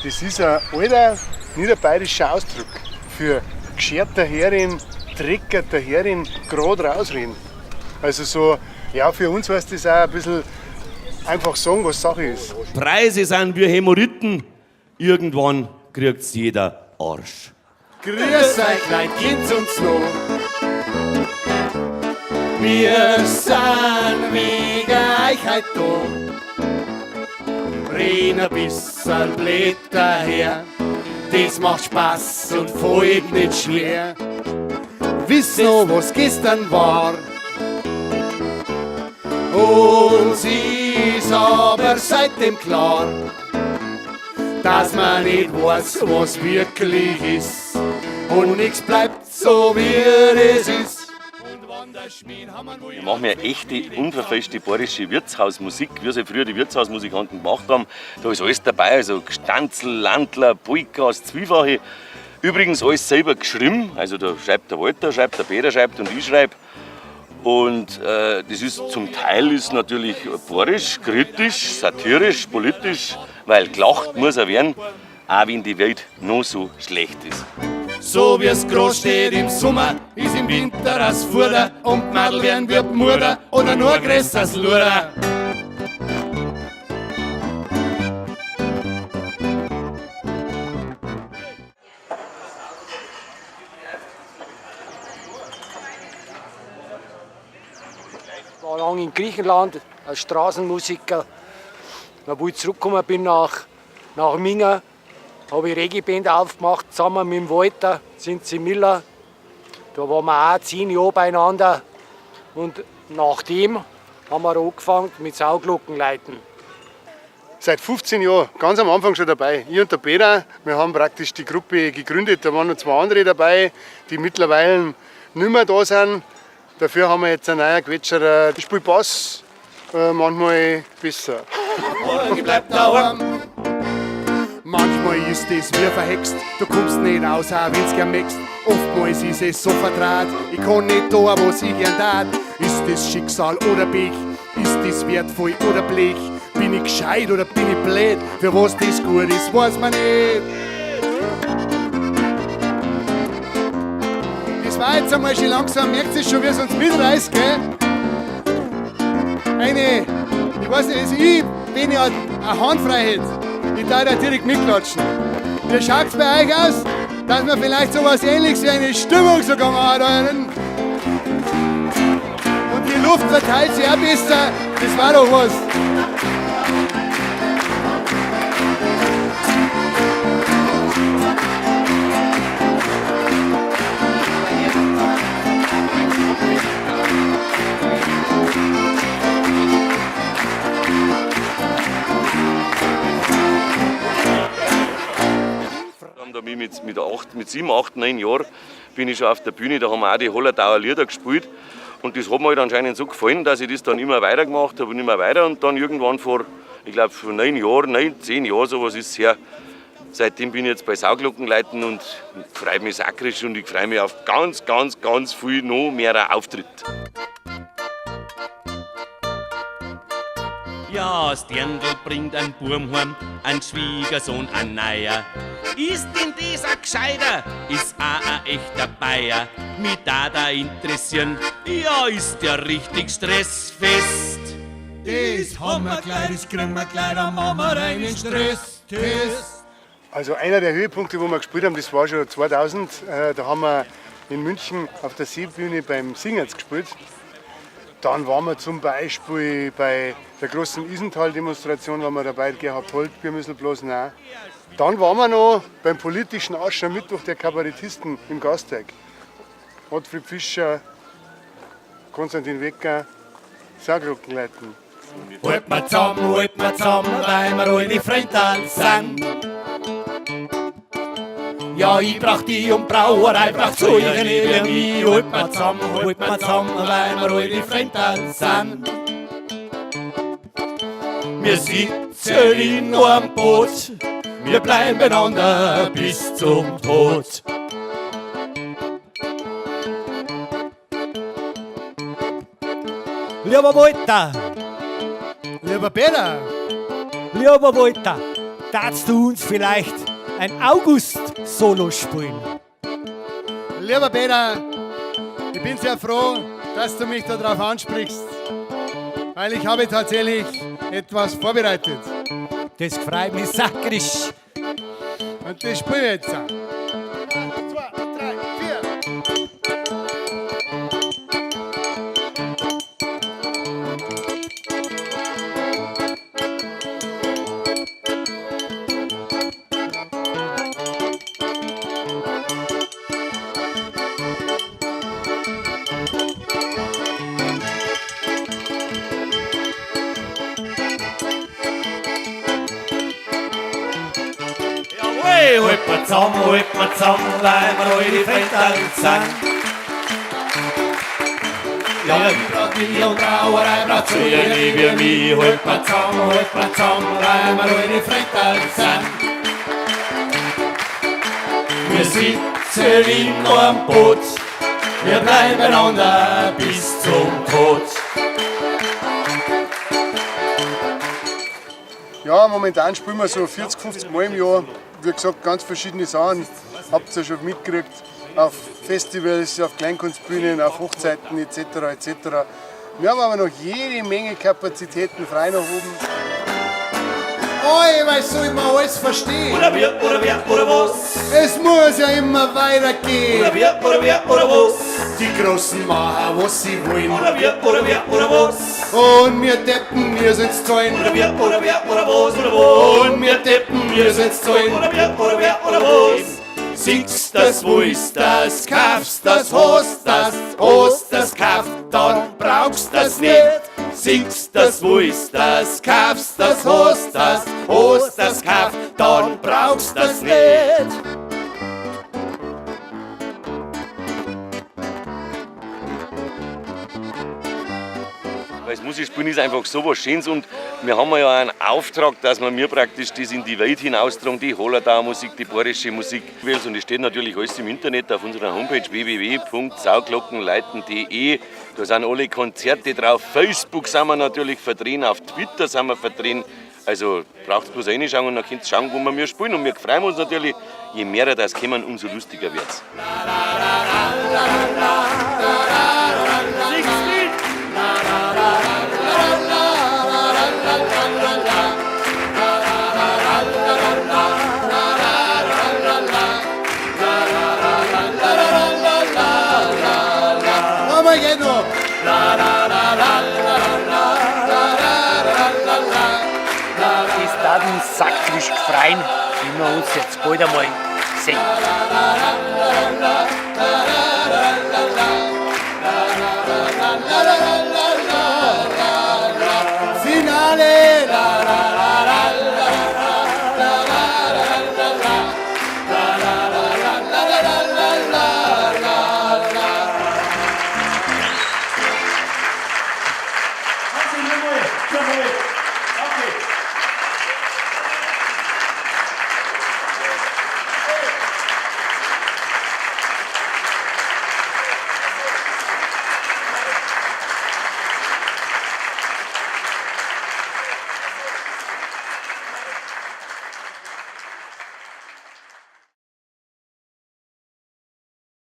Das ist ein alter niederbayerischer Ausdruck für gescherter Herin, dreckerter Herin, gerade rausreden. Also so, ja, für uns heißt das auch ein bisschen einfach sagen, was Sache ist. Preise sind wie Hämorrhoiden. Irgendwann kriegt's jeder Arsch. Grüß euch, Leute, kennt's uns noch? Wir sind wegen euch heut da. Reden ein bisschen Blätter her. Das macht Spaß und fällt nicht schwer. Wiss noch, was gestern war. Uns ist aber seitdem klar, dass man nicht weiß, was wirklich ist. Und nichts bleibt so, wie es ist. Wir machen ja echte, unverfälschte bayerische Wirtshausmusik, wie sie früher die Wirtshausmusikanten gemacht haben. Da ist alles dabei, also Stanzl, Landler, Polkas, Zwiefache. Übrigens alles selber geschrieben, also da schreibt der Walter, schreibt der Peter, schreibt und ich schreibe. Und das ist zum Teil ist natürlich bayerisch, kritisch, satirisch, politisch, weil gelacht muss er werden, auch wenn die Welt noch so schlecht ist. So wie's groß steht im Sommer, ist im Winter das Fuder und Madel werden wir Mutter oder nur größeres Luder. Ich war lange in Griechenland als Straßenmusiker. Dann, wo ich zurückgekommen bin nach Minga, habe ich Reggae-Band aufgemacht, zusammen mit dem Walter, Zinzi Miller. Da waren wir auch 10 Jahre beieinander. Und nachdem haben wir angefangen mit Sauglockenleiten. Seit 15 Jahren, ganz am Anfang schon dabei. Ich und der Peter, wir haben praktisch die Gruppe gegründet. Da waren noch 2 andere dabei, die mittlerweile nicht mehr da sind. Dafür haben wir jetzt einen neuen Quetscherer. Ich spiele Bass, manchmal besser. Ich bleib daheim. Manchmal ist es wie verhext, du kommst nicht aus, auch wenn's gern möchtest. Oftmals ist es so vertraut, ich kann nicht da, was ich gern tat. Ist das Schicksal oder Pech? Ist das wertvoll oder Blech? Bin ich gescheit oder bin ich blöd? Für was das gut ist, weiß man nicht. Das war jetzt einmal schon langsam, merkt sich schon, wie es uns mitreißt, gell? Eine, ich weiß nicht, also ich, wenn ich eine Hand frei hätte, ich darf da direkt mitklatschen. Wie schaut's bei euch aus, dass wir vielleicht sowas Ähnliches wie eine Stimmung sogar machen können? Und die Luft verteilt sich auch besser, das war doch was. Da bin ich mit 7, 8, 9 Jahren bin ich schon auf der Bühne, da haben wir auch die Hallertauer Lieder gespielt. Und das hat mir halt anscheinend so gefallen, dass ich das dann immer weitergemacht habe und immer weiter. Und dann irgendwann vor, ich glaub, vor 9 Jahren, 9, 10 Jahren, sowas ist es her. Seitdem bin ich jetzt bei Sauglockenleiten und freue mich sakrisch und ich freue mich auf ganz, ganz, ganz viel noch mehr Auftritt. Ja, das Dirndl bringt einen Burm heim, einen Schwiegersohn, ein Neuer. Ist denn das ein Gescheiter? Ist auch ein echter Bayer. Mich da da interessieren, ja, ist der richtig stressfest. Das haben wir gleich, das kriegen wir gleich, da machen wir einen Stresstest. Also einer der Höhepunkte, wo wir gespielt haben, das war schon 2000. Da haben wir in München auf der Seebühne beim Singerz gespielt. Dann waren wir zum Beispiel bei der großen Isental-Demonstration, waren wir dabei, Gerhard Polt, Biermüsselblasen auch. Dann waren wir noch beim politischen Aschermittwoch der Kabarettisten im Gasteig. Ottfried Fischer, Konstantin Wecker, Sauglockenleiten. Halt mal zusammen, halt mal zusammen, weil wir alle Freunde sind. Ja, ich brauch die und Brauerei braucht so eine wie mich. Halt mal zusammen, halt mal zusammen, weil wir alle Freunde sind. Wir sitzen in einem Boot, wir bleiben beieinander bis zum Tod. Lieber Walter, Lieber Peter, lieber Walter, Darfst du uns vielleicht ein August-Solo spielen? Lieber Peter, ich bin sehr froh, dass du mich darauf ansprichst, weil ich habe tatsächlich etwas vorbereitet. Das freut mich sakrisch. Und das spielen wir jetzt. 1, 2, 3, 4. Jawohl, halt mal zusammen, halt mal zusammen, weil wir alle Vettern sind. Ja, ich brauch mich und Brauerei braucht so ihr lieb wie mich. Halt mal zusammen, halt mal zusammen, weil wir alle Vettern sind. Wir sitzen in einem Boot, wir bleiben beieinander bis zum Tod. Ja, momentan spielen wir so 40, 50 Mal im Jahr. Wie gesagt, ganz verschiedene Sachen. Habt ihr ja schon mitgekriegt. Auf Festivals, auf Kleinkunstbühnen, auf Hochzeiten etc. etc. Wir haben aber noch jede Menge Kapazitäten frei nach oben. Oi, weil soll man alles verstehen? Oder wir, oder wer, oder was? Es muss ja immer weitergehen. Oder wir, oder wer, oder was? Die Großen machen, was sie wollen. Oder wir, oder wer, oder was? Und wir Deppen, wir sind's zahlen. Oder wir, oder wer, oder was, oder was? Und wir Deppen, wir sind's zahlen. Oder wir, oder wer, oder was? Siehst das, wo ist das, kaufst das, hast das, hast das, kauft, dann brauchst das nicht. Siehst das, wo ist das, kaufst das, hast das, hast das, kauft, dann brauchst das nicht. Weil das Musikspielen ist einfach so was Schönes und wir haben ja einen Auftrag, dass wir mir praktisch das in die Welt hinaustragen, die Hollertauer Musik, die bayerische Musik. Und es steht natürlich alles im Internet auf unserer Homepage www.sauglockenleiten.de. Da sind alle Konzerte drauf. Facebook sind wir natürlich vertreten, auf Twitter sind wir vertreten. Also braucht bloß reinschauen und dann könnt ihr schauen, wo wir mir spielen. Und wir freuen uns natürlich, je mehr das kommen, umso lustiger wird's. Nochmal geht noch. Das darf uns sakrisch freuen, wenn wir uns jetzt bald einmal sehen.